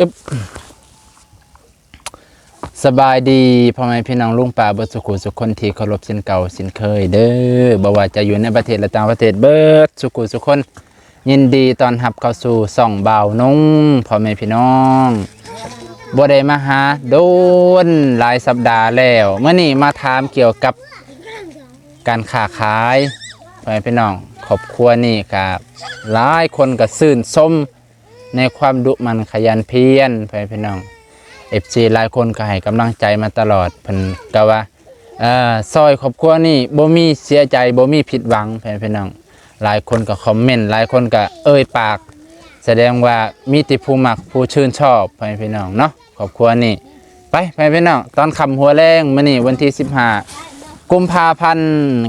ອຶບ ສະບາຍດີພໍ່ແມ່ພີ່ນ້ອງລຸງປ້າເບິດສູ່ຜູ້ສູ່ຄົນທີ່ເຄົາລົບເຊັ່ນເກົ່າເຊັ່ນເຄີຍເດີ. ບໍ່ວ່າຈະຢູ່ໃນປະເທດ ແລະ ຕ່າງປະເທດ ເບິດສູ່ຜູ້ສູ່ຄົນ ຍິນດີຕ້ອນຮັບເຂົ້າສູ່ຊ່ອງບ່າວນົງ. ພໍ່ແມ່ພີ່ນ້ອງ ບໍ່ໄດ້ມາຫາດົນຫຼາຍສັບດາແລ້ວ, ມື້ນີ້ມາຖາມກ່ຽວກັບການຄ້າຂາຍ. ພໍ່ແມ່ພີ່ນ້ອງ ຄອບຄົວນີ້ກະຫຼາຍຄົນກະຊື່ນຊົມ ໃນຄວາມດຸໝັ່ນຂະຫຍັນພຽນ. ພໍ່ແມ່ພີ່ນ້ອງ ເອັຟຊີ ຫຼາຍຄົນກໍໃຫ້ກຳລັງໃຈມາຕະຫຼອດ, ເພິ່ນກໍວ່າ ເອີ ຊ່ອຍຄອບຄົວນີ້ບໍ່ມີເສຍໃຈ ບໍ່ມີຜິດຫວັງ. ພໍ່ແມ່ພີ່ນ້ອງ ຫຼາຍຄົນກໍຄອມເມັນ ຫຼາຍຄົນກໍເອີ່ຍປາກ ສະແດງວ່າມີແຕ່ຜູ້ມັກຜູ້ຊື່ນຊອບ. ພໍ່ແມ່ພີ່ນ້ອງເນາະ ຄອບຄົວນີ້ ໄປ ພໍ່ແມ່ພີ່ນ້ອງ ຕອນຄ່ຳຫົວແລງມື້ນີ້ວັນທີສິບຫ້າ ກຸມພາພັນ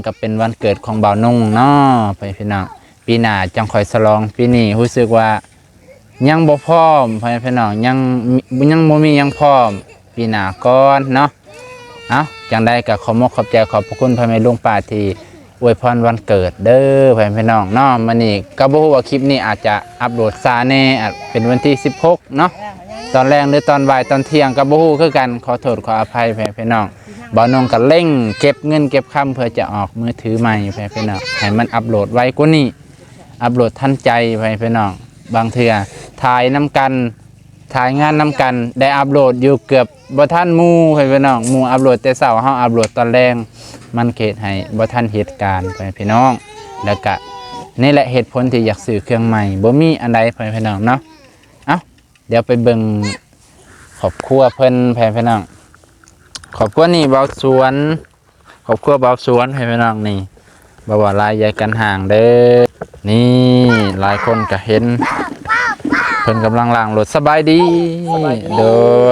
ກໍເປັນວັນເກີດຂອງບ່າວນົງເນາະ. ພໍ່ແມ່ພີ່ນ້ອງ ປີໜ້າຈັ່ງຄ່ອຍສະຫຼອງ, ປີນີ້ຮູ້ສຶກວ່າ ຍັງບໍ່ພ້ອມ ພໍ່ແມ່ພີ່ນ້ອງ ຍັງ ຍັງບໍ່ມີຫຍັງພ້ອມ, ປີໜ້າກ່ອນເນາະ. ເອົ້າ ຈັ່ງໃດກໍຂອບມົກຂອບໃຈຂອບພະຄຸນພໍ່ແມ່ລຸງປ້າທີ່ອວຍພອນວັນເກີດເດີ ພໍ່ແມ່ພີ່ນ້ອງເນາະ. ມື້ນີ້ກໍບໍ່ຮູ້ວ່າຄລິບນີ້ອາດຈະອັບໂຫຼດຊ້າແດ່ ອາດເປັນວັນທີສິບຫົກເນາະ ຕອນແລງ ຫຼື ຕອນບ່າຍຕອນທ່ຽງກໍບໍ່ຮູ້ຄືກັນ, ຂໍໂທດຂໍອະໄພ ພໍ່ແມ່ພີ່ນ້ອງ. ບ່າວນົງກໍເລັ່ງເກັບເງິນເກັບຄຳເພື່ອຈະອອກມືຖືໃໝ່ ພໍ່ແມ່ພີ່ນ້ອງ ໃຫ້ມັນອັບໂຫຼດໄວກວ່ານີ້ ອັບໂຫຼດທັນໃຈ ພໍ່ແມ່ພີ່ນ້ອງ. ບາງເທື່ອຖ່າຍນຳກັນ ຖ່າຍງານນຳກັນ ໄດ້ອັບໂຫຼດຢູ່ເກືອບບໍ່ທັນໝູ່ ພໍ່ແມ່ພີ່ນ້ອງ. ໝູ່ອັບໂຫຼດແຕ່ເຊົ້າ ເຮົາອັບໂຫຼດຕອນແລງ ມັນກໍເຮັດໃຫ້ບໍ່ທັນເຫດການ ພໍ່ແມ່ພີ່ນ້ອງ. ແລ້ວກະນີ້ແຫຼະເຫດຜົນທີ່ຢາກຊື້ເຄື່ອງໃໝ່ ບໍ່ມີອັນໃດ ພໍ່ແມ່ພີ່ນ້ອງເນາະ. ເອົ້າ ດຽວໄປເບິ່ງຄອບຄົວເພິ່ນ ແພນພີ່ນ້ອງ. ຄອບຄົວນີ້ ບ່າວສວນ ຄອບຄົວບ່າວສວນ ແພນພີ່ນ້ອງນີ້ ບໍ່ວ່າຫຼາຍໃຫຍ່ກັນຫ່າງເດີ. ນີ້ຫຼາຍຄົນກໍເຫັນ ເພິ່ນກຳລັງລ້າງລົດ. ສະບາຍດີ ສະບາຍດີ ໂດ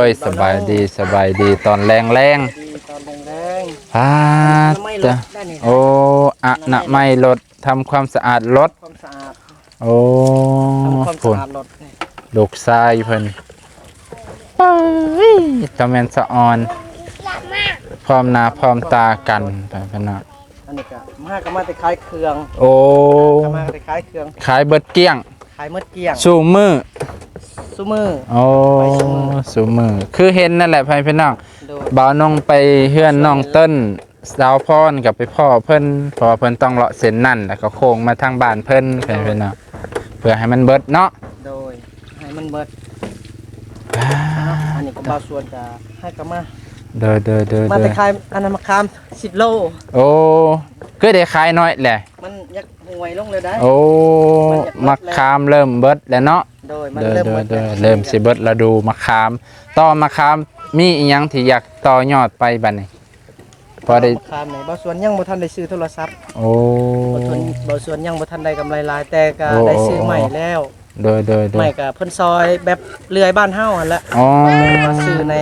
ຍ ສະບາຍດີ ສະບາຍດີ ຕອນແລງໆ ຕອນແລງໆ ປາດ ອະນາໄມລົດໄດ້ນີ້ ໂອ້ ອະນາໄມລົດ ທຳຄວາມສະອາດລົດ ຄວາມສະອາດ ໂອ້ ທຳຄວາມສະອາດລົດນີ້ ລູກຊາຍເພິ່ນ ປາດ ຕາແມ່ນສະອອນ ພ້ອມໜ້າພ້ອມຕາກັນ ເພິ່ນເນາະ. ອັນນີ້ກະມາ ກະມາແຕ່ຂາຍເຄື່ອງ ໂອ້ ກະມາແຕ່ຂາຍເຄື່ອງ ຂາຍເບິດກ້ຽງ ຂາຍໝົດກ້ຽງ ຊຸມື້ ຊຸມື້ ໂອ້ ໄປຊຸມື້ ຊຸມື້ ຄືເຫັນນັ້ນແຫຼະ ເພື່ອນພີ່ນ້ອງ ໂດຍ ບ່າວນົງໄປເຮືອນນ້ອງເຕີນ ສາວພອນກໍໄປພໍ້ເພິ່ນ ເພາະວ່າເພິ່ນຕ້ອງເລາະເສັ້ນນັ້ນ ແລ້ວກໍໂຄ້ງມາທາງບ້ານເພິ່ນ ເພິ່ນເນາະ ເພື່ອໃຫ້ມັນເບິດເນາະ ໂດຍ ໃຫ້ມັນເບິດ. ອ່າ ອັນນີ້ກໍບ່າວສວນກໍໃຫ້ກັບມາ ໂດຍໆໆໆ ມາແຕ່ຂາຍອັນນັ້ນ ໝາກຂາມສິບໂລ. ໂອ້ ຄືໄດ້ຂາຍໜ້ອຍແຫຼະ ມັນຢາກຫ່ວຍລົງແລ້ວໄດ໋. ໂອ້ ມັນຢາກເບິດແລ້ວ ໝາກຂາມເລີ່ມເບິດແລ້ວເນາະ ໂດຍ ມັນເລີ່ມເບິດແລ້ວ ໂດຍໆໆ ເລີ່ມຊິເບິດລະດູໝາກຂາມ ຕໍ່ໝາກຂາມ ມີອີ່ຫຍັງທີ່ຢາກຕໍ່ຍອດໄປບັດນີ້? ພໍໄດ້ ມາຄາມນີ້ ບ່າວສວນຍັງບໍ່ທັນໄດ້ຊື້ໂທລະສັບ. ໂອ້ ບ່າວສວນ ບ່າວສວນຍັງບໍ່ທັນໄດ້ກຳໄລຫຼາຍ ແຕ່ກໍ ໂອ້ ໄດ້ຊື້ ໂອ້ ໄມ້ແລ້ວ ໂດຍໆໆ ໄມ້ກໍເພິ່ນຊອຍແບບເລື່ອຍບ້ານເຮົາຫັ້ນແຫຼະ. ອໍ ມາຊື້ໃນ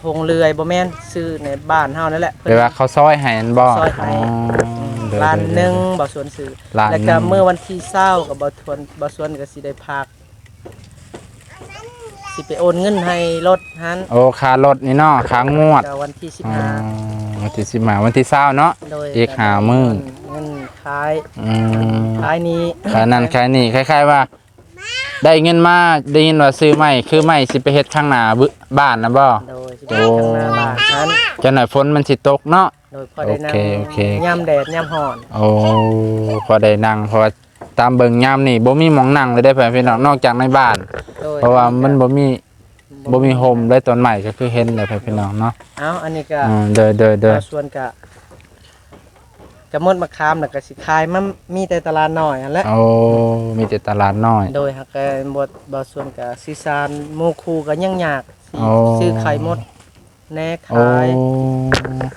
ໂຮງເລື່ອຍ ບໍ່ແມ່ນ ຊື້ໃນບ້ານເຮົານັ້ນແຫຼະ ເພິ່ນ ແປວ່າເຂົາຊອຍໃຫ້ແມ່ນບໍ່? ຊອຍໃຫ້ ອໍ ອືມ ໂດຍໆໆ ລ້ານໜຶ່ງ ບ່າວສວນຊື້ ລ້ານໜຶ່ງ ແລ້ວກໍມື້ວັນທີຊາວກໍບ່າວສວນ ບ່າວສວນກໍຊິໄດ້ພາ ຊິໄປໂອນເງິນໃຫ້ລົດຫັ້ນ. ໂອ້ ຄ່າລົດນີ້ເນາະ ຄ່າງວດ ກໍວັນທີສິບຫ້າ ອໍ ວັນທີສິບຫ້າ ວັນທີຊາວເນາະ ໂດຍ ອີກຫ້າມື້ ເງິນຂາຍ ອືມ ຂາຍນີ້ ຂາຍນັ້ນຂາຍນີ້ ຄ້າຍໆວ່າໄດ້ເງິນມາ ໄດ້ຍິນວ່າຊື້ໄມ້ ຄືໄມ້ຊິໄປເຮັດຂ້າງໜ້າບ້ານນະບໍ່? ໂດຍ ຊິໄປເຮັດຂ້າງໜ້າບ້ານຫັ້ນ ໂອ້ ຈັກໜ້ອຍຝົນມັນຊິຕົກເນາະ. ໂດຍ ພໍໄດ້ນັ່ງ ໂອເຄ ໂອເຄ ຍາມແດດຍາມຮ້ອນ ໂອ້ ພໍໄດ້ນັ່ງ ເພາະວ່າ ຕາມເບິ່ງຍາມນີ້ບໍ່ມີໝ່ອງນັ່ງເລີຍເດ້ ເພື່ອນພີ່ນ້ອງ ນອກຈາກໃນບ້ານ ໂດຍ ເພາະວ່າມັນບໍ່ມີ ບໍ່ມີຮົ່ມເລີຍ ຕົ້ນໄມ້ກໍຄືເຫັນແຫຼະ ເພື່ອນພີ່ນ້ອງເນາະ. ເອົ້າ ອັນນີ້ກໍ ອືມ ໂດຍໆໆ ບ່າວສວນກໍຈະໝົດໝາກຂາມ ແລ້ວກໍຊິຂາຍມາ ມີແຕ່ຕະຫຼາດນ້ອຍຫັ້ນແຫຼະ. ໂອ້ ມີແຕ່ຕະຫຼາດນ້ອຍ ໂດຍ ຫາກກໍບໍ່ ບ່າວສວນກໍສື່ສານໝູ່ຄູ່ກໍຍັງຍາກ ຊິ ໂອ້ ຊື້ໄຂ່ໝົດແດ່ຂາຍ. ໂອ້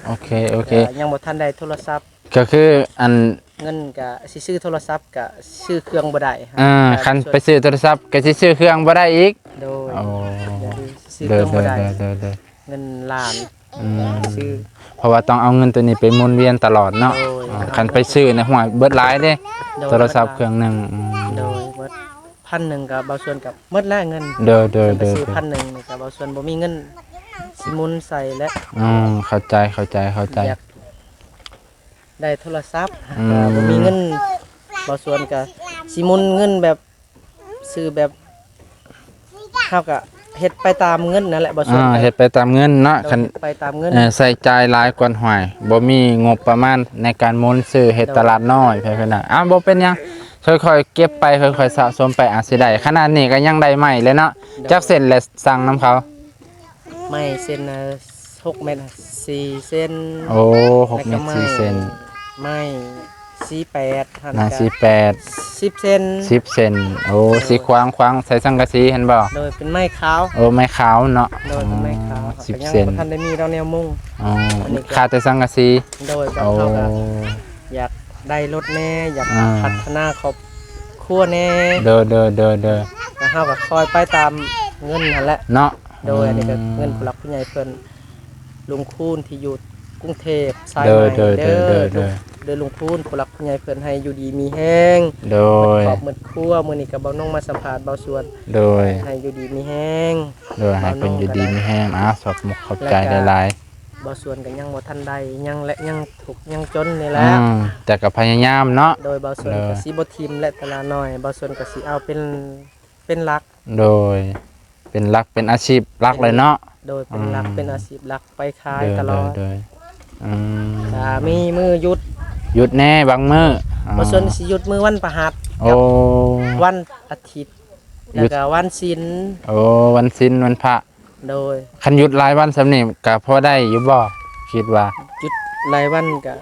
ໂອເຄ ໂອເຄ ກໍຍັງບໍ່ທັນໄດ້ໂທລະສັບ ກໍຄືອັນ ເງິນກະຊິຊື້ໂທລະສັບກະຊື້ເຄື່ອງບໍ່ໄດ້ ອ່າ ຄັນໄປຊື້ໂທລະສັບກະຊິຊື້ເຄື່ອງບໍ່ໄດ້ອີກ. ໂດຍ ໂອ້ ຊື້ເຄື່ອງບໍ່ໄດ້ ໂດຍໆໆໆ ເງິນລ້ານ ອືມ ຊື້ ເພາະວ່າຕ້ອງເອົາເງິນໂຕນີ້ໄປໝູນວຽນຕະຫຼອດເນາະ. ໂດຍ ອ່າ ຄັນໄປຊື້ໃນຫ້ວຍເບິດຫຼາຍເດ້ ໂດຍ ໂທລະສັບເບິດຫຼາຍ ເຄື່ອງໜຶ່ງ ອືມ ໂດຍ ເບິດພັນໜຶ່ງກະ ບ່າວສວນກະໝົດແລ້ວເງິນ ໂດຍໆໆ ຊື້ພັນໜຶ່ງນີ້ກະ ບ່າວສວນບໍ່ມີເງິນຊິໝູນໃສ່ແລ້ວ. ອືມ ເຂົ້າໃຈ ເຂົ້າໃຈ ເຂົ້າໃຈ ຢາກ ໄດ້ໂທລະສັບ ອືມ ກໍບໍ່ມີເງິນ ບ່າວສວນກໍຊິໝູນເງິນແບບ ຊື້ແບບ ເຮົາກໍເຮັດໄປຕາມເງິນນັ້ນແຫຼະ ບໍ່ສ່ວນ ອ່າ ກໍເຮັດໄປຕາມເງິນເນາະ ໂດຍ ຄັນ ເຮັດໄປຕາມເງິນ ເອີ ໃຊ້ຈ່າຍຫຼາຍກ່ອນ ຫ້ວຍ ບໍ່ມີງົບປະມານໃນການໝູນຊື້ເຮັດຕະຫຼາດນ້ອຍ ໂດຍ ພີ່ນ້ອງ. ອ້າວ ບໍ່ເປັນຫຍັງ ຄ່ອຍໆເກັບໄປ ຄ່ອຍໆສະສົມໄປ ອາດຊິໄດ້ ຂະໜາດນີ້ກໍຍັງໄດ້ໄມ້ເລີຍເນາະ. ໂດຍ ຈັກເສັ້ນແຫຼະ ສັ່ງນຳເຂົາ? ໄມ້ເສັ້ນ ເອີ ຫົກແມັດ ສີ່ເຊັນ. ໂອ້ ຫົກແມັດສີ່ເຊັນ ແລ້ວກໍໄມ້ ໄມ້ສີ່ແປດຫັ້ນ ໄມ້ສີ່ແປດ ສິບເຊັນ ສິບເຊັນ. ໂອ້ ໂດຍ ສີ່ຂວາງ ຂວາງໃສ່ສັງກະສີຫັ້ນບໍ່? ໂດຍ ເປັນໄມ້ຂາວ. ໂອ້ ໄມ້ຂາວເນາະ. ໂດຍ ເປັນໄມ້ຂາວ. ອືມ ສິບເຊັນ ກໍຍັງບໍ່ທັນໄດ້ມີດອກແນວມຸງ. ອໍ ອັນນີ້ກໍຂາດແຕ່ສັງກະສີ. ໂດຍ ກໍເຮົາກໍ ໂອ້ ຢາກໄດ້ລົດແດ່ ຢາກ ອ່າ ພັດທະນາຄອບຄົວແດ່. ໂດຍ ໂດຍ ໂດຍ ໂດຍ ແລ້ວເຮົາກໍຄ່ອຍໄປຕາມເງິນຫັ້ນແຫຼະເນາະ. ໂດຍ ອືມ ອັນນີ້ກໍເງິນຜູ້ຫຼັກຜູ້ໃຫຍ່ເພິ່ນ ລຸງຄູນທີ່ຢູ່ກຸງເທບສາຍໃໝ່ເດີ ໂດຍ ເດີ ໂດຍ ລຸງ ເດີລຸງຄູນ ຜູ້ຫຼັກຜູ້ໃຫຍ່ເພິ່ນ ໃຫ້ຢູ່ດີມີແຮງ ໂດຍ ໝົດຄອບໝົດຄົວ. ມື້ນີ້ກໍບ່າວນົງມາສຳພາດບ່າວສວນ ໂດຍ ໃຫ້ຢູ່ດີມີແຮງ ໂດຍ ໃຫ້ເພິ່ນຢູ່ດີມີແຮງ. ອ້າວ ຂອບມຸກຂອບໃຈຫຼາຍໆ. ບ່າວສວນກໍຍັງບໍ່ທັນໄດ້ຫຍັງ ແລະ ຍັງທຸກຍັງຈົນນີ້ແຫຼະ ອືມ ແຕ່ກໍພະຍາຍາມເນາະ. ໂດຍ ບ່າວສວນກໍ ໂດຍ ຊິບໍ່ຖິ້ມແຫຼະ ຕະຫຼາດນ້ອຍ ບ່າວສວນກໍຊິເອົາເປັນ ເປັນຫຼັກ. ໂດຍ ເປັນຫຼັກ ເປັນອາຊີບຫຼັກເລີຍເນາະ. ໂດຍ ເປັນຫຼັກ ອືມ ເປັນອາຊີບຫຼັກ ໄປຂາຍຕະຫຼອດ. ໂດຍ ໂດຍ ໂດຍ ອືມ ກໍມີມື້ຢຸດ ຢຸດແດ່ບາງມື້. ອໍ ບ່າວສວນຊິຢຸດມື້ວັນພະຫັດ ໂອ້ ກັບວັນອາທິດ ຢຸດ ແລ້ວກໍວັນສິນ. ໂອ້ ວັນສິນ ວັນພະ. ໂດຍ ຄັນຢຸດຫຼາຍວັນສ່ຳນີ້ກໍພໍໄດ້ຢູ່ບໍ່? ຄິດວ່າຢຸດຫຼາຍວັນກໍ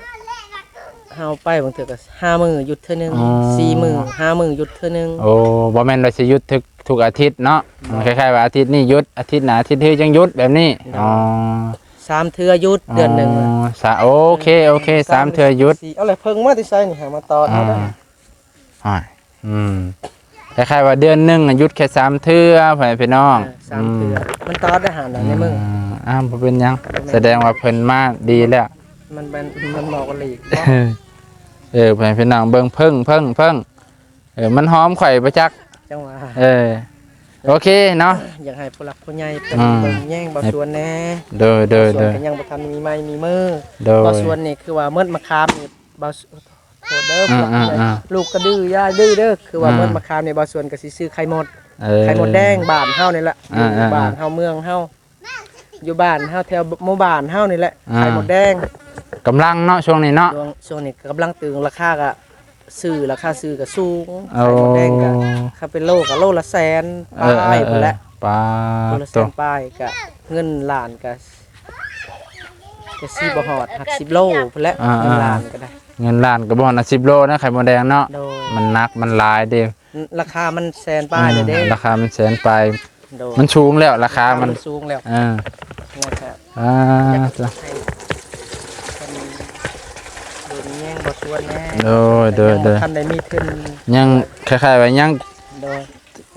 ເຮົາໄປບາງເທື່ອກໍຫ້າມື້ຢຸດເທື່ອໜຶ່ງ ອໍ ສີ່ມື້ ຫ້າມື້ຢຸດເທື່ອໜຶ່ງ. ໂອ້ ບໍ່ແມ່ນວ່າຊິຢຸດທຸກ ທຸກອາທິດເນາະ. ໂດຍ ຄ້າຍໆວ່າອາທິດນີ້ຢຸດ ອາທິດໜ້າ ອາທິດຮືຈັ່ງຢຸດແບບນີ້. ໂດຍ ອໍ ສາມເທື່ອຢຸດເດືອນໜຶ່ງ. ອໍ ສາ ໂອເຄ ໂອເຄ ສາມເທື່ອຢຸດ. ເອົາແຫຼະ ເພິ່ງມາແຕ່ໃສນີ້ ຫາມາຕອນເຮົາໄດ້. ອືມ ອືມ ຄ້າຍໆວ່າເດືອນໜຶ່ງຢຸດແຄ່ສາມເທື່ອ ພໍ່ແມ່ພີ່ນ້ອງ. ເອີ ສາມເທື່ອ ອືມ ມັນຕອດໄດ້ຫັ້ນໃນມື້. ອືມ ອ້າວ ບໍ່ເປັນຫຍັງ ແມ່ນ ສະແດງວ່າເພິ່ນມາດີແລ້ວ. ມັນເປັນ ມັນເໝາະກັນອີກ. ເອີ ພໍ່ແມ່ພີ່ນ້ອງເບິ່ງ ເພິ່ງ ເພິ່ງ ເພິ່ງ ເອີ ມັນຫອມຂ້ອຍບໍ່ຈັກ ຈັ່ງວ່າ. ເອີ ໂອເຄເນາະ ຢາກໃຫ້ຜູ້ຫຼັກຜູ້ໃຫຍ່ເພິ່ນ ອືມ ເບິ່ງແຍງບ່າວສວນແດ່. ໂດຍ ໂດຍ ບ່າວສວນ ໂດຍ ກໍຍັງບໍ່ທັນມີໄມ້ມີມື. ໂດຍ ບ່າວສວນນີ້ຄືວ່າເໝິດມະຂາມນີ້ ບ່າວສ- ໂທດເດີ ອືມ ຜູ້ຫຼັກຜູ້ໃຫຍ່ ອືມ ອືມ ລູກກໍດື້ ຍາຍດື້ເດີ ຄືວ່າ ອືມ ເໝິດມະຂາມນີ້ ບ່າວສວນກໍຊິຊື້ໄຂ່ໝົດ ເອີ ໄຂ່ມົດແດງບ້ານເຮົານີ້ແຫຼະ ອ່າ ຢູ່ ອ່າ ບ້ານເຮົາ ເມືອງເຮົາ ຢູ່ບ້ານເຮົາ ແຖວໝູ່ບ້ານເຮົານີ້ແຫຼະ ອ່າ ໄຂ່ມົດແດງ ກຳລັງເນາະ ຊ່ວງນີ້ເນາະ ຊ່ວງ ຊ່ວງນີ້ກຳລັງຕຶງ ລາຄາກໍຊື້ ລາຄາຊື້ກໍສູງ ໂອ້ ໄຂ່ມົດແດງກໍ ຄັນເປັນໂລກໍໂລລະແສນປາຍ ເອີ ເອີ ພຸ້ນແຫຼະ ເອີ ປາດ ໂລລະແສນປາຍ ກໍເງິນລ້ານກໍ ກໍຊິບໍ່ຮອດ ຫຼັກສິບໂລພຸ້ນແຫຼະ ອ່າ ເງິນລ້ານກໍໄດ້ ເງິນລ້ານກໍບໍ່ຮອດ ສິບໂລນະ ໄຂ່ມົດແດງເນາະ ໂດຍ ມັນໜັກ ມັນຫຼາຍເດ້ ລາຄາມັນແສນປາຍເດ້ ອືມ ລາຄາມັນແສນປາຍ ໂດຍ ມັນສູງແລ້ວ ລາຄາມັນ ລາຄາມັນສູງແລ້ວ ເອີ ນັ້ນແຫຼະ ອ່າ ຢາກໃຫ້ເພິ່ນເບິ່ງແຍງບ່າວສວນແດ່ ໂດຍ ໂດຍ ກໍຍັງບໍ່ ໂດຍ ທັນໄດ້ມີທຶນ ຍັງຄ້າຍໆວ່າຍັງ ໂດຍ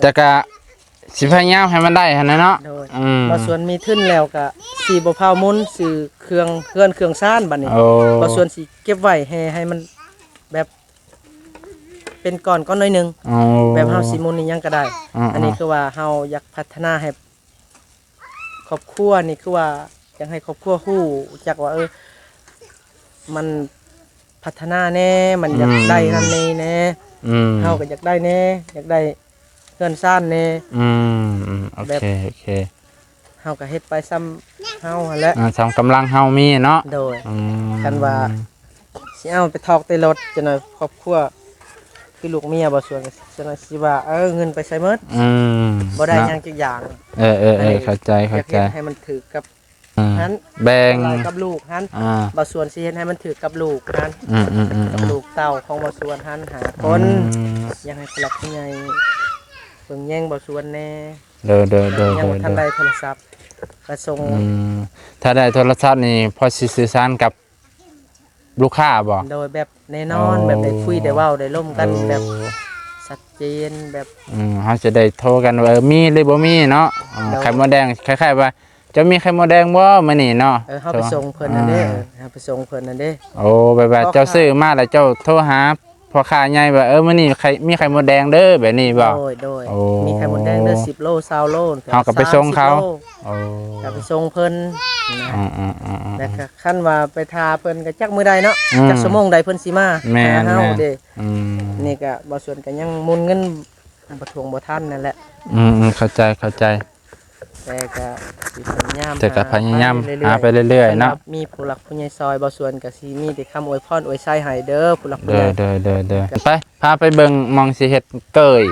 ແຕ່ກະ ຊິພະຍາຍາມໃຫ້ມັນໄດ້ຫັ້ນແຫຼະເນາະ ໂດຍ ອືມ ບ່າວສວນມີທຶນແລ້ວກະຊິບໍ່ຟ້າວໝູນ ຊື້ເຄື່ອງເຮືອນເຄື່ອງຊານບັດນີ້ ໂອ້ ບ່າວສວນຊິເກັບໄວ້ໃຫ້ ໃຫ້ມັນແບບເປັນກ້ອນ ກ້ອນໜ້ອຍໜຶ່ງ ໂອ້ ແບບເຮົາຊິໝູນອີ່ຫຍັງກໍໄດ້ ອືມໆ ອັນນີ້ຄືວ່າເຮົາຢາກພັດທະນາໃຫ້ຄອບຄົວນີ້ ຄືວ່າຢາກໃຫ້ຄອບຄົວຮູ້ຈັກວ່າ ເອີ ມັນ ພັດທະນາແດ່ ມັນຢາກໄດ້ນັ້ນນີ້ແດ່ ອືມ ເຮົາກໍຢາກໄດ້ແດ່ ຢາກໄດ້ເຮືອນຊານແດ່ ອືມ ອືມ ໂອເຄ ໂອເຄ ເຮົາກໍເຮັດໄປສ່ຳເຮົາຫັ້ນແຫຼະ ອ່າ ສ່ຳກຳລັງເຮົາມີເນາະ ໂດຍ ອືມ ຄັນວ່າຊິເອົາໄປຖອກແຕ່ລົດ ຈັ່ງໃດຄອບຄົວ ຄືລູກເມຍບ່າວສວນ ຈັ່ງໃດຊິວ່າ ເອີ ເງິນໄປໃສໝົດ ອືມ ບໍ່ໄດ້ຫຍັງຈັກຢ່າງ ເອີໆໆ ເຂົ້າໃຈ ເຂົ້າໃຈ ຢາກເຮັດໃຫ້ມັນຖືກກັບ ອືມ ຫັ້ນ ແບ່ງ ກັບລູກຫັ້ນ ອ່າ ບ່າວສວນຊິເຮັດໃຫ້ມັນຖືກກັບລູກຫັ້ນ ອືມໆໆໆ ກັບລູກເຕົ້າຂອງບ່າວສວນຫັ້ນ ຫ້າຄົນ ອືມ ຢາກໃຫ້ຜູ້ຫຼັກຜູ້ໃຫຍ່ເບິ່ງແຍງບ່າວສວນແດ່ ໂດຍໆໆໆ ຍັງບໍ່ທັນໄດ້ໂທລະສັບ ກະສົ່ງ ອືມ ຖ້າໄດ້ໂທລະສັບນີ້ ພໍຊິສື່ສານກັບລູກຄ້າບໍ່? ໂດຍ ແບບແນ່ນອນ ໂອ້ ແບບໄດ້ຄຸຍໄດ້ເວົ້າໄດ້ລົມກັນ ໂອ້ ແບບຊັດເຈນ ແບບ ອືມ ເຮົາຈະໄດ້ໂທກັນວ່າ ເອີ ມີຫຼືບໍ່ມີເນາະ ອ່າ ໂດຍ ໄຂ່ມົດແດງ ຄ້າຍໆວ່າ ເຈົ້າມີໄຂ່ມົດແດງບໍ່ມື້ນີ້ເນາະ? ເອີ ເຮົາໄປສົ່ງເພິ່ນຫັ້ນເດ້ ອ່າ ເອີ ເຮົາໄປສົ່ງເພິ່ນຫັ້ນເດ້ ໂອ້ ແບບວ່າເຈົ້າຊື້ມາແລ້ວເຈົ້າໂທຫາພໍ່ຄ້າໃຫຍ່ວ່າ ເອີ ມື້ນີ້ໄຂ່ ມີໄຂ່ມົດແດງເດີ ແບບນີ້ບໍ່? ໂດຍ ໂດຍ ໂອ້ ມີໄຂ່ມົດແດງເດີ ສິບໂລ ຊາວໂລ ເຮົາກໍໄປສົ່ງເຂົາ ໂອ້ ກໍໄປສົ່ງເພິ່ນນະ ອືມໆໆໆ ແລ້ວກໍຄັນວ່າໄປຖ້າເພິ່ນກໍຈັກມື້ໃດເນາະ ອືມ ຈັກຊົ່ວໂມງໃດເພິ່ນຊິມາ ແມ່ນ ຫາເຮົາເດ້ ອືມ ນີ້ກໍບ່າວສວນກໍຍັງໝູນເງິນ ບໍ່ທວງບໍ່ທັນນັ້ນແຫຼະ. ອືມໆ ເຂົ້າໃຈ ເຂົ້າໃຈ. ແຕ່ກໍຊິພະຍາຍາມ ແຕ່ກໍພະຍາຍາມຫາໄປເລື້ອຍໆ ຫາໄປເລື້ອຍໆເນາະ. ສຳລັບມີຜູ້ຫຼັກຜູ້ໃຫຍ່ຊ່ອຍ ບໍ່ສ່ວນກໍຊິມີແຕ່ຄຳອວຍພອນອວຍໄຊໃຫ້ເດີ ຜູ້ຫຼັກຜູ້ໃຫຍ່. ໂດຍໆໆໆ ໄປ ພາໄປເບິ່ງໝ່ອງຊິເຮັດເກີ້ຍ.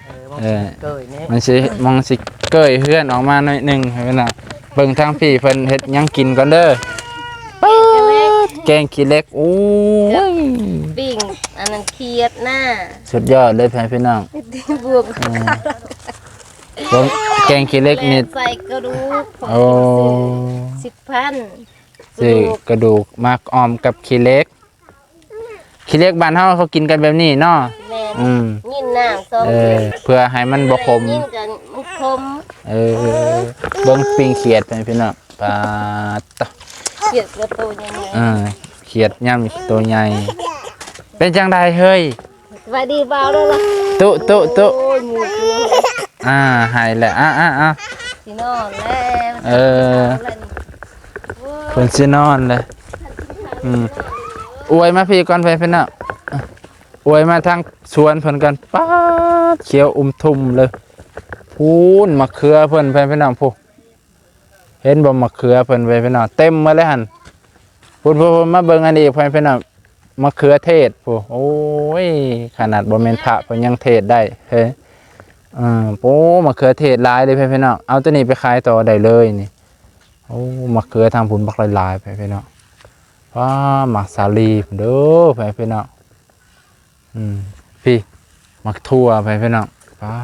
ເອີ ໝ່ອງຊິເກີ້ຍນີ້ ເອີ ມັນຊິ ໝ່ອງຊິເກີ້ຍເຮືອນອອກມາໜ້ອຍໜຶ່ງ ໃຫ້ເພິ່ນນະ. ເບິ່ງທາງພີ້ເພິ່ນເຮັດຫຍັງກິນກ່ອນເດີ. ປາດ ແກງຂີ້ເຫຼັກ ໂອ້ຍ ປີ້ງອັນນັ້ນຂຽດນະ ສຸດຍອດເລີຍ ພໍ່ແມ່ພີ່ນ້ອງ. ບວກ ເອີ ເບິ່ງແກງຂີ້ເຫຼັກນີ້ ແລະໃສ່ກະດູກ ໂອ້ ສິບພັນ ຊື້ກະດູກມາອ້ອມກັບຂີ້ເຫຼັກ. ຂີ້ເຫຼັກບ້ານເຮົາເຂົາກິນກັນແບບນີ້ເນາະ. ແມ່ນ ອືມ ຍິນນ້ຳສອງ ເອີ ເທື່ອ ເພື່ອໃຫ້ມັນບໍ່ຂົມ ຍິນກັນມັນຂົມ. ເອີ ເບິ່ງປີ້ງຂຽດ ພີ່ນ້ອງ ປາດຕະ ຂຽດກໍໂຕໃຫຍ່ໆ. ເອີ ຂຽດຍາມໂຕໃຫຍ່. ເປັນຈັ່ງໃດເຮີ້ຍ? ສະບາຍດີບ່າວເດີລະ ຕຸ ຕຸ ຕຸ. ໂອ້ຍ ໝູ່ເກືອ ອ່າ ໃຫ້ແຫຼະ ອ່າ ອ່າ ອ່າ ຊິນອນແລ້ວ. ເອີ ເພິ່ນຊິນອນແລ້ວ. ອືມ ອວຍມາພີ້ກ່ອນ ພໍ່ແມ່ພີ່ນ້ອງ ອວຍມາທາງສວນເພິ່ນກ່ອນ. ປາດ ຂຽວອຸ່ມທຸ່ມເລີຍ. ພຸ້ນ ໝາກເຂືອເພິ່ນ ພໍ່ແມ່ພີ່ນ້ອງ ພຸ້ນ. ເຫັນບໍ່ ໝາກເຂືອເພິ່ນ ພໍ່ແມ່ພີ່ນ້ອງ ເຕັມໝົດເລີຍຫັ້ນ. ພຸ້ນໆໆ ມາເບິ່ງອັນນີ້ອີກ ພໍ່ແມ່ພີ່ນ້ອງ ມະເຂືອເທດພຸ້ນ. ໂອ້ຍ ຂະໜາດບໍ່ແມ່ນພະເພິ່ນຍັງເທດໄດ້ເຮີ້ຍ. ເອີ ໂອ້ ມະເຂືອເທດຫຼາຍເດ້ ພີ່ນ້ອງ. ເອົາໂຕນີ້ໄປຂາຍຕໍ່ໄດ້ເລີຍນີ້. ໂອ້ ມະເຂືອທາງພຸ້ນບັກຫຼາຍໆ ພີ່ນ້ອງ. ວ້າ ໝາກສາລີພຸ້ນເດີ ພີ່ນ້ອງ. ອືມ ພີ້ ໝາກຖົ່ວ ພີ່ນ້ອງ. ປາ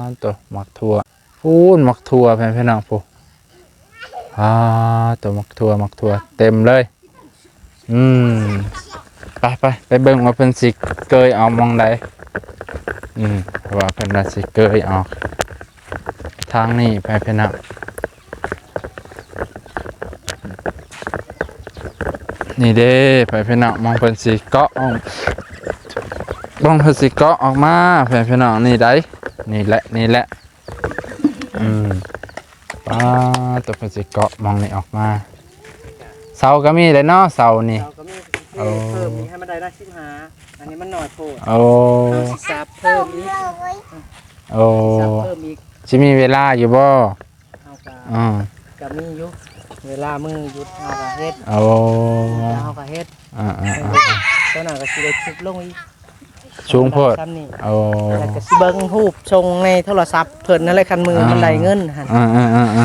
ດໂຕ ໝາກຖົ່ວ. ພຸ້ນ ໝາກຖົ່ວ ພີ່ນ້ອງ ພຸ້ນ. ປາດໂຕ ໝາກຖົ່ວ ໝາກຖົ່ວເຕັມເລີຍ. ອືມ ໄປ ໄປ ໄປເບິ່ງວ່າເພິ່ນຊິເກີ້ຍອອກໝ່ອງໃດ. ອືມ ເພາະວ່າເພິ່ນວ່າຊິເກີ້ຍອອກທາງນີ້ ພີ່ນ້ອງ. ນີ້ເດ້ ພີ່ນ້ອງ ໝ່ອງເພິ່ນຊິເກາະອອກ ໝ່ອງເພິ່ນຊິເກາະອອກມາ ພີ່ນ້ອງ. ນີ້ໃດ ນີ້ແຫຼະ ນີ້ແຫຼະ. ອືມ ປາດ ໂຕເພິ່ນຊິເກາະໝ່ອງນີ້ອອກມາ. ເສົາກໍມີແຫຼະເນາະ ເສົານີ້. ເສົາກໍມີ ເອີ ເພີ່ມອີກໃຫ້ມັນໄດ້ນະ ສິບຫ້າ. ອັນນີ້ມັນໜ້ອຍໂພດ. ໂອ້ ເຮົາຊິສັບເພີ່ມອີກ. ໂອ້ ສັບເພີ່ມອີກ. ຊິມີເວລາຢູ່ບໍ່? ເຮົາກໍ ອ່າ ກໍມີຢູ່ ເວລາມື້ຢຸດເຮົາກໍເຮັດ. ໂອ້ ເຮົາກໍເຮັດ. ອ່າໆໆ ຕອນນັ້ນກໍຊິໄດ້ທຸບລົງອີກ ສູງໂພດ. ສ່ຳນີ້. ໂອ້ ແລ້ວກໍຊິເບິ່ງຮູບຊົງໃນໂທລະສັບເພິ່ນນັ້ນແຫຼະ ຄັນມື້ມັນໄດ້ເງິນຫັ້ນ. ອ່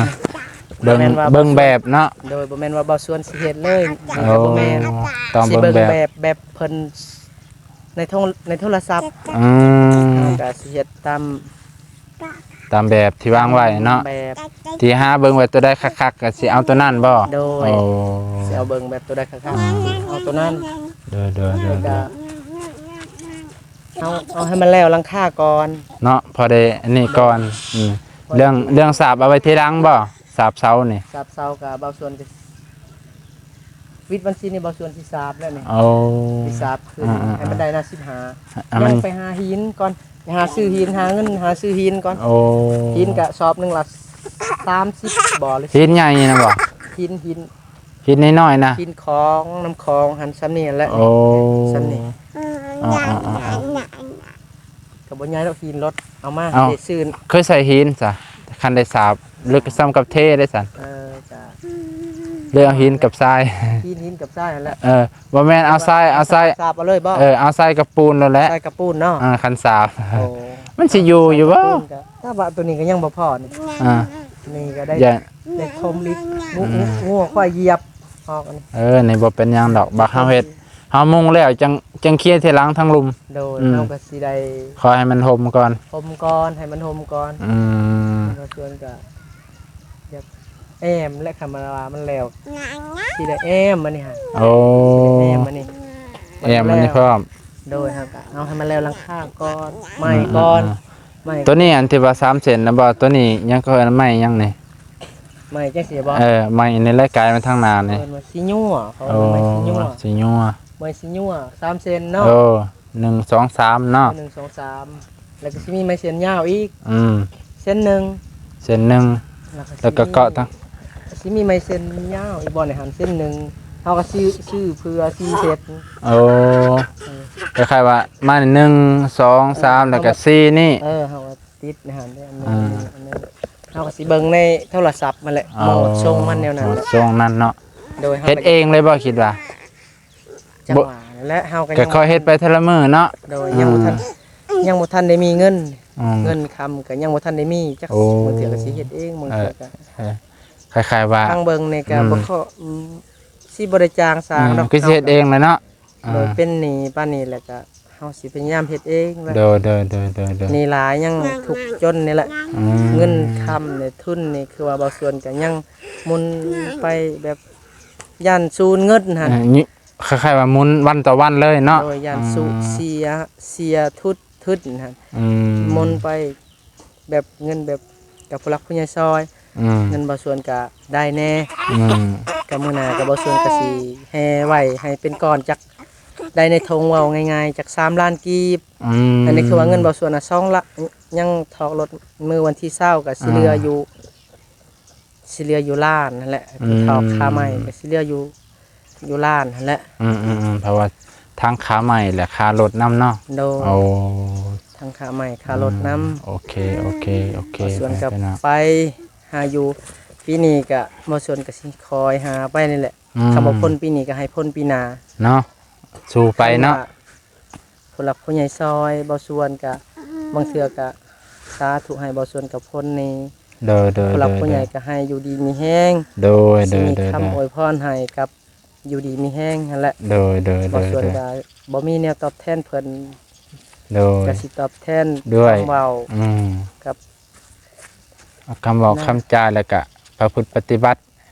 າໆໆ ເບິ່ງ ເບິ່ງແບບເນາະ. ໂດຍ ບໍ່ແມ່ນວ່າບ່າວສວນຊິເຮັດເລີຍ. ໂອ້ ກໍບໍ່ແມ່ນ ຕ້ອງເບິ່ງແບບ ຊິເບິ່ງແບບ ແບບເພິ່ນໃນໂທ ໃນໂທລະສັບ. ອືມ ເຮົາກໍຊິເຮັດຕາມ ຕາມແບບທີ່ວາງໄວ້ເນາະ. ແບບ ທີ່ຫາເບິ່ງວ່າໂຕໃດຄັກໆ ກໍຊິເອົາໂຕນັ້ນບໍ່? ໂດຍ ໂອ້ ຊິເອົາເບິ່ງແບບໂຕໃດຄັກໆ ເອົາໂຕນັ້ນ. ໂດຍໆໆ ເຮົາເອົາໃຫ້ມັນແລ້ວຫຼັງຄາກ່ອນເນາະ ພໍໄດ້ອັນນີ້ກ່ອນ. ອືມ ເລື່ອງ ເລື່ອງສາບເອົາໄວ້ທີຫຼັງບໍ່? ສາບເສົານີ້ ສາບເສົາກໍບ່າວສວນກໍ ວິດວັນສິນນີ້ບ່າວສວນຊິສາບແລ້ວນີ້. ໂອ້ ຊິສາບຄືນ ອ່າໆໆ ໃຫ້ມັນໄດ້ນະ ສິບຫ້າ. ອ່າ ຍັງໄປຫາຫີນກ່ອນ ໄປຫາຊື້ຫີນ ຫາເງິນຫາຊື້ຫີນກ່ອນ. ໂອ້ ຫີນກະສອບໜຶ່ງລະສາມສິບບໍ່ ຫຼື ຫີນໃຫຍ່ນະບໍ່? ຫີນ ຫີນ ຫີນນ້ອຍໆນະ ຫີນຂອງ ນ້ຳຂອງຫັ້ນ ສ່ຳນີ້ແຫຼະ. ໂອ້ ສ່ຳນີ້. ອ່າໆໆ ກໍບໍ່ໃຫຍ່ດອກ ຫີນລົດເອົາມາ ເອົາ ໄດ້ຊື່ນ. ເຄີຍໃສ່ຫີນຊະ ຄັນໄດ້ສາບ ຫຼືກໍສ່ຳກັບເທໄດ້ຊັ້ນ? ເອີ ກະ ຫຼືເອົາຫີນກັບຊາຍ? ຫີນ ຫີນກັບຊາຍຫັ້ນແຫຼະ. ເອີ ບໍ່ແມ່ນເອົາຊາຍ ເອົາຊາຍ ສາບເອົາເລີຍບໍ່? ເອີ ເອົາຊາຍກັບປູນໂລດແຫຼະ. ຊາຍກັບປູນເນາະ. ອ່າ ຄັນສາບ. ໂອ້ ມັນຊິຢູ່ຢູ່ບໍ່? ຊາຍກັບປູນກະ ແຕ່ວ່າໂຕນີ້ກໍຍັງບໍ່ພໍນີ້. ອ່າ ນີ້ກໍໄດ້ ໄດ້ຖົມອີກ. ງ- ງົວ ຄວາຍຢຽບອອກອັນນີ້. ເອີ ນີ້ບໍ່ເປັນຫຍັງດອກ ບັກເຮົາເຮັດ ເຮົາມຸງແລ້ວຈັ່ງ ຈັ່ງເຄຍທີຫຼັງທາງລຸ່ມ. ໂດຍ ອືມ ເຮົາກໍຊິໄດ້ ຂໍໃຫ້ມັນຫົ່ມກ່ອນ ຫົ່ມກ່ອນ ໃຫ້ມັນຫົ່ມກ່ອນ. ອືມ ເຮົາຊວນກໍຢາກແອ້ມ ແລະ ຄັນວ່າມັນແລ້ວ ຊິໄດ້ແອ້ມອັນນີ້ຫະ. ໂອ້ ຊິໄດ້ແອ້ມອັນນີ້ ແອ້ມອັນນີ້ພ້ອມ. ໂດຍ ເຮົາກໍເອົາໃຫ້ມັນແລ້ວຫຼັງຄາກ່ອນ ໄມ້ກ່ອນ. ອືມ ໄມ້ ໂຕນີ້ອັນທີ່ວ່າສາມເສັ້ນນະບໍ່? ໂຕນີ້ຍັງເອີ້ນໄມ້ຫຍັງນີ້? ໄມ້ຈັ່ງຊີ້ບໍ່? ເອີ ໄມ້ນີ້ແຫຼະ ກາຍມາທາງໜ້ານີ້ ເອີ້ນວ່າສີຍົວ. ເຂົາເອີ້ນໄມ້ສີຍົວ. ໂອ້ ສີຍົວ ໄມ້ສີຍົວ ສາມເສັ້ນເນາະ. ເອີ ໜຶ່ງ ສອງ ສາມເນາະ. ເອີ ໜຶ່ງ ສອງ ສາມ ແລ້ວກໍຊິມີໄມ້ເສັ້ນຍາວອີກ. ອືມ ເສັ້ນໜຶ່ງ ເສັ້ນໜຶ່ງ ແລ້ວກໍເກາະທາງ ຊິມີໄມ້ເສັ້ນຍາວອີກບ່ອນໃນຫັ້ນ ເສັ້ນໜຶ່ງ. ເຮົາກໍຊື້ ຊື້ເພື່ອສີ່ເຮັດ. ໂອ້ ເອີ ຄ້າຍໆວ່າມານີ້ ໜຶ່ງ ສອງ ເອີ ສາມ ແລ້ວກໍສີ່ນີ້. ເອີ ເຮົາກໍຕິດໃນຫັ້ນເດ້ ອັນໜຶ່ງ ອ່າ ອັນໜຶ່ງ ອັນໜຶ່ງ ເຮົາກໍຊິເບິ່ງໃນໂທລະສັບຫັ້ນແຫຼະ. ອໍ ໂໝດຊົງມັນແນວນັ້ນ ໂໝດຊົງນັ້ນເນາະ. ໂດຍ ເຮັດເອງເລີຍບໍ່ ຄິດວ່າ? ຈັງຫວະນັ້ນແຫຼະ ເຮົາກໍຍັງ ກໍຄ່ອຍເຮັດໄປເທື່ອລະມື້ເນາະ. ໂດຍ ຍັງບໍ່ທັນ ອ່າ ຍັງບໍ່ທັນໄດ້ມີເງິນ ອືມ ເງິນຄຳກໍຍັງບໍ່ທັນໄດ້ມີ ຈັກ ໂອ້ ບາງເທື່ອກໍຊິເຮັດເອງ ບາງເທື່ອກໍ ເອີ ເອີ ຄ້າຍໆວ່າ ທາງເບິ່ງນີ້ກໍ ອືມ ບໍ່ຄ່ອຍ ອືມ ຊິບໍ່ໄດ້ຈ້າງຊ່າງດອກ ອືມ ຄືຊິເຮັດເອງແຫຼະເນາະ. ໂດຍ ອ່າ ເປັນໜີ້ປານນີ້ແລ້ວກໍ ເຮົາຊິພະຍາຍາມເຮັດເອງແຫຼະ. ໂດຍ ໂດຍ ໂດຍ ໂດຍ ໂດຍ ໜີ້ຫຼາຍ ຍັງທຸກຈົນນີ້ແຫຼະ. ອືມ ເງິນຄຳນີ້ ທຶນນີ້ ຄືວ່າບ່າວສວນກໍຍັງໝູນໄປແບບຢ້ານສູນເງິນຫັ້ນ. ເອີ ນີ້ຄ້າຍໆວ່າໝູນວັນຕໍ່ວັນເລີຍເນາະ. ໂດຍ ຢ້ານສູນ ອືມ ເສຍ ເສຍທຸນ ທຶນຫັ້ນ. ອືມ ໝູນໄປ ແບບເງິນແບບກັບຜູ້ຫຼັກຜູ້ໃຫຍ່ຊ່ອຍ ອືມ ເງິນບ່າວສວນກະໄດ້ແດ່. ອືມ ກະມື້ໜ້າກະບ່າວສວນກະຊິແຫ່ໄວ້ໃຫ້ເປັນກ້ອນ ຈັກໄດ້ໃນຖົງ ເວົ້າງ່າຍໆ ຈັກສາມລ້ານກີບ. ອືມ ອັນນີ້ຄືວ່າເງິນບ່າວສວນນະ ສອງລ້ານ ຍັງຖອກລົດມື້ວັນທີຊາວ ກະຊິເຫຼືອຢູ່ ອ່າ ຊິເຫຼືອຢູ່ລ້ານຫັ້ນແຫຼະ. ອືມ ຖອກຄ່າໄມ້ກະຊິເຫຼືອຢູ່ ຢູ່ລ້ານຫັ້ນແຫຼະ. ອືມໆໆ ເພາະວ່າທັງຄ່າໄມ້ ແລະ ຄ່າລົດນຳເນາະ. ໂດຍ ໂອ້ ທັງຄ່າໄມ້ ຄ່າລົດນຳ. ອືມ ໂອເຄ ໂອເຄ ໂອເຄ ບ່າວສວນກໍໄປຫາຢູ່ ປີນີ້ກໍບ່າວສວນກໍຊິຄອຍຫາໄປນີ້ແຫຼະ. ອືມ ຄັນບໍ່ພົ້ນປີນີ້ກໍໃຫ້ພົ້ນປີໜ້າເນາະ ສູ້ໄປເນາະ. ຄັນວ່າ ຜູ້ຫຼັກຜູ້ໃຫຍ່ຊ່ອຍບ່າວສວນກະ ບາງເທື່ອກະສາທຸໃຫ້ບ່າວສວນກັບພົ້ນນີ້. ໂດຍ ໂດຍ ຜູ້ຫຼັກ ໂດຍ ຜູ້ໃຫຍ່ ໂດຍ ກະໃຫ້ຢູ່ດີມີແຮງ. ໂດຍ ໂດຍ ຊິມີ ໂດຍ ຄຳ ໂດຍ ອວຍພອນໃຫ້ກັບຢູ່ດີມີແຮງຫັ້ນແຫຼະ. ໂດຍ ໂດຍ ໂດຍ ບ່າວສວນກະບໍ່ມີແນວຕອບແທນເພິ່ນ. ໂດຍ ກະຊິຕອບແທນດ້ວຍ ຄຳເວົ້າ ອືມ ກັບ ຄຳເວົ້າ ນະ ຄຳຈາ ແລ້ວກະປະພຶດປະຕິບັດ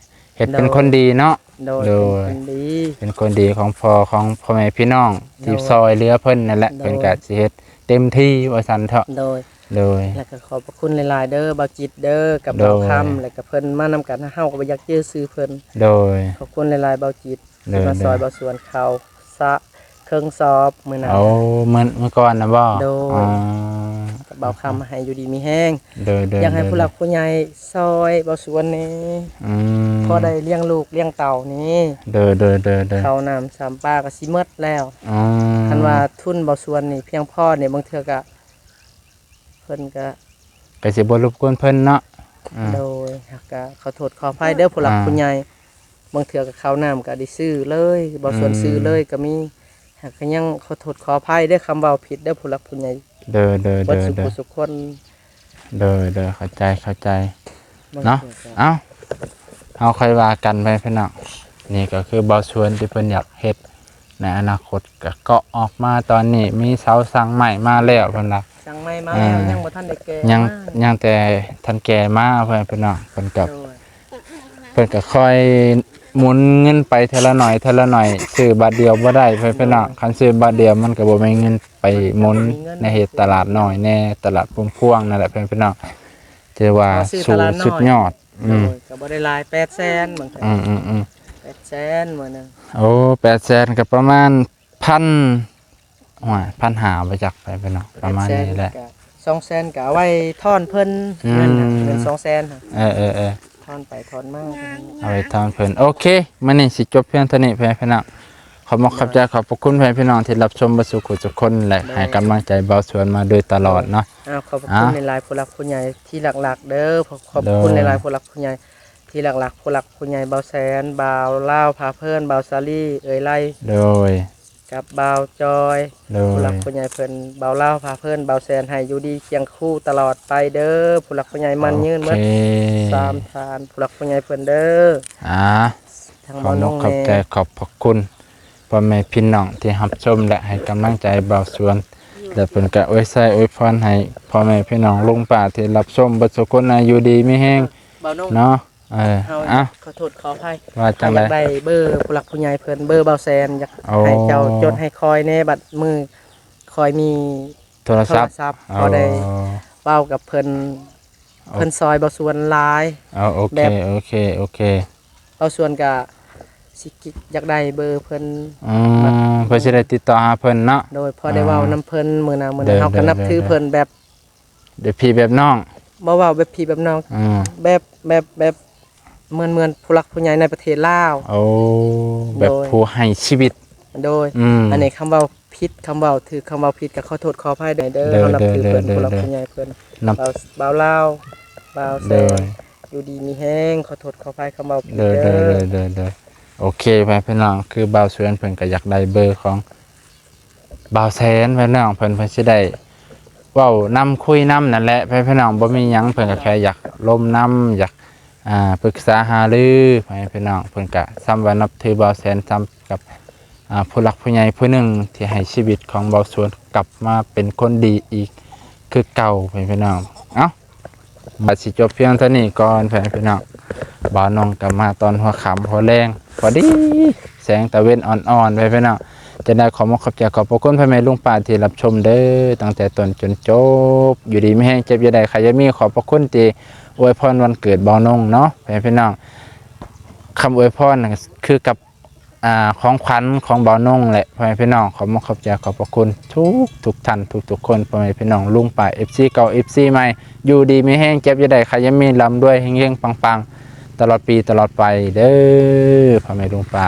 ເຮັດເປັນ ໂດຍ ຄົນດີເນາະ. ໂດຍ ໂດຍ ເປັນຄົນດີ ເປັນຄົນດີຂອງພໍ່ ຂອງພໍ່ແມ່ພີ່ນ້ອງ ໂດຍ ທີ່ຊ່ອຍເຫຼືອເພິ່ນນັ້ນແຫຼະ. ໂດຍ ເພິ່ນກະຊິເຮັດເຕັມທີ່ວ່າຊັ້ນເຖາະ. ໂດຍ ໂດຍ ແລ້ວກະຂອບພະຄຸນຫຼາຍໆເດີ ບ່າວຈິດເດີ ກັບ ໂດຍ ບ່າວຄຳ ແລ້ວກະເພິ່ນມານຳກັນ ເຮົາກໍບໍ່ຢາກຈື່ຊື່ເພິ່ນ. ໂດຍ ຂອບຄຸນຫຼາຍໆ ບ່າວຈິດ ໂດຍ ທີ່ມາຊ່ອຍ ໂດຍ ບ່າວສວນເຂົ້າສາ ເຄິ່ງສອບມື້ນັ້ນ. ໂອ້ ມື້ ມື້ກ່ອນນະບໍ່? ໂດຍ ອໍ ກັບບ່າວຄຳ ໃຫ້ຢູ່ດີມີແຮງ. ໂດຍ ໂດຍ ຢາກໃຫ້ ໂດຍ ຜູ້ຫຼັກຜູ້ໃຫຍ່ຊ່ອຍບ່າວສວນແດ່. ອືມ ພໍໄດ້ລ້ຽງລູກລ້ຽງເຕົ້ານີ້. ໂດຍ ໂດຍ ໂດຍ ໂດຍ ເຂົ້ານ້ຳສາມປາກໍຊິໝົດແລ້ວ. ອືມ ຄັນວ່າທຶນບ່າວສວນນີ້ພຽງພໍນີ້ ບາງເທື່ອກໍ ເພິ່ນກະ ກະຊິບໍ່ລົບກວນເພິ່ນເນາະ. ອືມ ໂດຍ ຫາກກະຂໍໂທດຂໍອະໄພເດີຜູ້ຫຼັກ ອ່າ ຜູ້ໃຫຍ່ ບາງເທື່ອກະເຂົ້ານ້ຳກະໄດ້ຊື້ເລີຍ ບ່າວສວນ ອືມ ຊື້ເລີຍກະມີ. ຫາກກະຍັງຂໍໂທດຂໍອະໄພເດີ ຄຳເວົ້າຜິດເດີຜູ້ຫຼັກຜູ້ໃຫຍ່. ໂດຍ ໂດຍ ໂດຍ ທຸກຜູ້ທຸກຄົນ. ໂດຍ ໂດຍ ເຂົ້າໃຈ ເຂົ້າໃຈເນາະ. ເອົາ ເຮົາຄ່ອຍວ່າກັນໄປພີ່ນ້ອງ. ນີ້ກໍຄືບ່າວສວນທີ່ເພິ່ນຢາກເຮັດ ໃນອະນາຄົດກະເກາະອອກມາ ຕອນນີ້ມີເສົາສັງໄມ້ມາແລ້ວເພິ່ນວ່າ. ສັງໄມ້ມາແລ້ວ ອ່າ ຍັງບໍ່ທັນໄດ້ແກ່ ຍັງ ມາ ຍັງແຕ່ທັນແກ່ມາ ເພື່ອນພີ່ນ້ອງ. ເພິ່ນກໍ ໂດຍ ເພິ່ນກໍຄ່ອຍໝູນເງິນໄປເທື່ອລະໜ້ອຍ ເທື່ອລະໜ້ອຍ ຊື້ບາດດຽວບໍ່ໄດ້ ເພື່ອນພີ່ນ້ອງ. ໂດຍ ຄັນຊື້ບາດດຽວມັນກໍບໍ່ມີເງິນໄປໝູນ ບໍ່ມີເງິນ ໃນເຂດຕະຫຼາດນ້ອຍແດ່ ຕະຫຼາດພວງພວງນັ້ນແຫຼະ ເພື່ອນພີ່ນ້ອງ. ຖືວ່າ ເຮົາຊື້ຕະຫຼາດນ້ອຍ ສູງສຸດຍອດ. ອືມ ໂດຍ ກໍບໍ່ໄດ້ຫຼາຍ ແປດແສນ ບາງເທື່ອ. ອືມໆໆ ແປດແສນມື້ໜຶ່ງ. ໂອ້ ແປດແສນກໍປະມານ ພັນ ໂອ້ຍ ພັນຫ້າ ບໍ່ຈັກໄປເນາະ ປະມານນີ້ແຫຼະ. ສອງແສນກໍເອົາໄວ້ທອນເພິ່ນ ອືມ ເງິນ ເງິນສອງແສນ. ເອີໆໆ ທອນໄປທອນມາ ເອົາໄວ້ທອນເພິ່ນ. ໂອເຄ ມື້ນີ້ຊິຈົບພຽງເທົ່ານີ້ ເພື່ອນພີ່ນ້ອງ. ຂອບມຸກຂອບໃຈ ໂດຍ ຂອບພະຄຸນເພື່ອນພີ່ນ້ອງທີ່ຮັບຊົມເບິດສູ່ຜູ້ທຸກຄົນ ແລະ ໂດຍ ໃຫ້ກຳລັງໃຈບ່າວສວນມາໂດຍຕະຫຼອດເນາະ. ໂດຍ ອ້າວ ຂອບພະຄຸນ ອ່າ ຫຼາຍໆ ຜູ້ຫຼັກຜູ້ໃຫຍ່ທີ່ຫຼັກໆເດີ. ຂອບ ຂອບຄຸນ ໂດຍ ຫຼາຍໆ ຜູ້ຫຼັກຜູ້ໃຫຍ່ ທີ່ຫຼັກໆ ຜູ້ຫຼັກຜູ້ໃຫຍ່ ບ່າວແສນ ບ່າວລາວພາເພີນ ບ່າວສາລີ ເອື້ອຍໄລ ໂດຍ ກັບບ່າວຈອຍ ໂດຍ ຜູ້ຫຼັກຜູ້ໃຫຍ່ເພິ່ນ ບ່າວລາວພາເພີນ ບ່າວແສນ ໃຫ້ຢູ່ດີຄຽງຄູ່ຕະຫຼອດໄປເດີ ຜູ້ຫຼັກຜູ້ໃຫຍ່ໝັ້ນຍືນໝົດ ໂອເຄ ສາມທ່ານ ຜູ້ຫຼັກຜູ້ໃຫຍ່ເພິ່ນເດີ. ອ່າ ທັງ ຂອບ ບ່າວນົງ ຂອບໃຈ ແດ່ ຂອບພະຄຸນພໍ່ແມ່ພີ່ນ້ອງທີ່ຮັບຊົມ ແລະ ໃຫ້ກຳລັງໃຈບ່າວສວນ ແລະ ເພິ່ນກະອວຍໄຊອວຍພອນໃຫ້ພໍ່ແມ່ພີ່ນ້ອງລຸງປ້າທີ່ຮັບຊົມເບິດສູ່ຄົນ ໃຫ້ຢູ່ດີມີແຮງ ບ່າວນົງ ເນາະ. ເອີ ເຮົາ ອ່ະ ຂໍໂທດຂໍອະໄພ ວ່າຈັ່ງໃດ? ເຮົາຢາກໄດ້ເບີຜູ້ຫຼັກຜູ້ໃຫຍ່ເພິ່ນ ເບີບ່າວແສນ ຢາກ ໂອ້ ໃຫ້ເຈົ້າຈົດໃຫ້ຂ້ອຍແດ່ ບັດມື້ຂ້ອຍມີໂທລະສັບ ໂທລະສັບ ອໍ ພໍໄດ້ເວົ້າກັບເພິ່ນ ໂອ ເພິ່ນຊ່ອຍບ່າວສວນຫຼາຍ. ອໍ ໂອເຄ ແບບ ໂອເຄ ໂອເຄ ບ່າວສວນກະຊິຢາກໄດ້ເບີເພິ່ນ ອືມ ບັດ ເພື່ອຊິໄດ້ຕິດຕໍ່ຫາເພິ່ນເນາະ. ໂດຍ ພໍໄດ້ເວົ້າ ອ່າ ນຳເພິ່ນ ມື້ໜ້າມື້ນີ້ ໂດຍ ເຮົາກະ ໂດຍ ນັບຖື ໂດຍ ເພິ່ນແບບ ແບບພີ່ແບບນ້ອງ ບໍ່ເວົ້າແບບພີ່ແບບນ້ອງ ອືມ ແບບ ແບບ ແບບ ເໝືອນ ເໝືອນຜູ້ຫຼັກຜູ້ໃຫຍ່ໃນປະເທດລາວ. ໂອ້ ແບບ ໂດຍ ຜູ້ໃຫ້ຊີວິດ. ໂດຍ ອືມ ອັນນີ້ຄຳເວົ້າຜິດ ຄຳເວົ້າຖືກ ຄຳເວົ້າຜິດກໍຂໍໂທດຂໍອະໄພເດີ ໂດຍ ເຮົານັບຖືເພິ່ນ ໂດຍ ຜູ້ຫຼັກ ໂດຍ ຜູ້ໃຫຍ່ເພິ່ນ ນັບ ບ່າວ ບ່າວລາວ ບ່າວແສນ ໂດຍ ຢູ່ດີມີແຮງ ຂໍໂທດຂໍອະໄພຄຳເວົ້າຜິດ ໂດຍ ເດີ ໂດຍ ໂດຍ ໂດຍ ໂດຍ ໂອເຄ ພໍ່ແມ່ພີ່ນ້ອງ ຄືບ່າວສວນເພິ່ນກໍຢາກໄດ້ເບີຂອງບ່າວແສນ ພີ່ນ້ອງ ເພິ່ນ ເພິ່ນຊິໄດ້ເວົ້ານຳຄຸຍນຳນັ້ນແຫຼະ ພໍ່ແມ່ພີ່ນ້ອງ ບໍ່ມີຫຍັງ ເພິ່ນກໍແຄ່ຢາກລົມນຳ ຢາກ ອ່າ ປຶກສາຫາລື ພໍ່ແມ່ພີ່ນ້ອງ ເພິ່ນກະສ່ຳວ່ານັບຖືບ່າວແສນ ສ່ຳກັບ ອ່າ ຜູ້ຫຼັກຜູ້ໃຫຍ່ຜູ້ໜຶ່ງທີ່ໃຫ້ຊີວິດຂອງບ່າວສວນກັບມາເປັນຄົນດີອີກຄືເກົ່າ ພໍ່ແມ່ພີ່ນ້ອງ. ເອົ້າ ວ່າຊິຈົບພຽງເທົ່ານີ້ກ່ອນ ພໍ່ແມ່ພີ່ນ້ອງ ບ່າວນົງກໍມາຕອນຫົວຄ່ຳຫົວແລງ ພໍດີແສງຕາເວັນອ່ອນໆ ພໍ່ແມ່ພີ່ນ້ອງ. ຈັ່ງໃດຂໍຂອບໃຈຂອບພະຄຸນພໍ່ແມ່ລຸງປ້າທີ່ຮັບຊົມເດີ ຕັ້ງແຕ່ຕົ້ນຈົນຈົບ ຢູ່ດີມີແຮງ ເຈັບຢ່າໄດ້ ໄຂ້ຢ່າມີ ຂອບພະຄຸນທີ່ອວຍພອນວັນເກີດບ່າວນົງເນາະ ພໍ່ແມ່ພີ່ນ້ອງ. ຄຳອວຍພອນນັ້ນຄືກັບ ອ່າ ຂອງຂວັນຂອງບ່າວນົງແຫຼະ ພໍ່ແມ່ພີ່ນ້ອງ ຂໍຂອບໃຈຂອບພະຄຸນທຸກໆທ່ານທຸກໆຄົນ ພໍ່ແມ່ພີ່ນ້ອງ ລຸງປ້າ ເອັຟຊີເກົ່າ ເອັຟຊີໃໝ່ ຢູ່ດີມີແຮງ ເຈັບຢ່າໄດ້ ໄຂ້ຢ່າມີ ລ່ຳລວຍ ເຮັງໆ ປັງໆ ຕະຫຼອດປີຕະຫຼອດໄປເດີ ພໍ່ແມ່ລຸງປ້າ.